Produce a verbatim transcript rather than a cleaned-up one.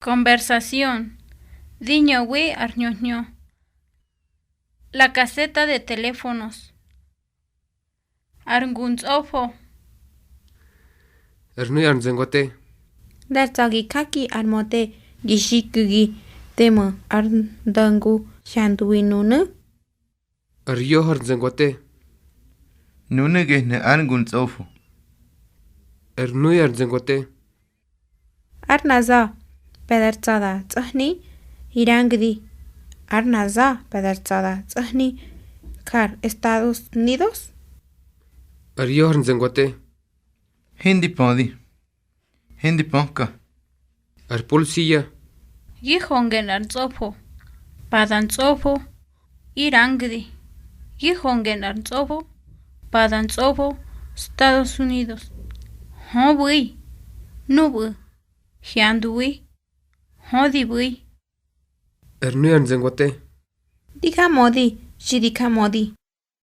Conversación. Di ñöwi ar hñö hñö. La caseta de teléfonos. Ar ngu ntsꞌofo. Ar hnuya ar nzo̱ngwate. Dar tsa̱ gi jaki ar möte gi xiku̱gi, temö ar nda ngu hyandwi nunu̱. Ar yoho ar nzo̱ngwate. Nunu̱ gehnu̱ ár ngu ntsꞌofo. Ar nuya ar nzo̱ngwate. Ár nꞌa za̱, pe̱ da tsa̱ da tsꞌo̱hni Irangdi. Ár nꞌa za̱, pe̱ da tsa̱ da tsꞌo̱hni jar Estados Unidos. Ar yoho ar nzo̱ngwate. Hindi pödi. Hindi pöka. Ar polisiya. Gi honge nꞌar ntsꞌofo. Pa da ntsꞌofo. Irangdi. Gi honge nꞌar ntsꞌofo. Pa da ntsꞌofo. Estados Unidos. Hö ꞌbu̱i. Núꞌbu̱. Hyandwi. Hö di ꞌbu̱i. Ar nuya ar nzo̱ngwate. Di jamödi, xi di jamödi.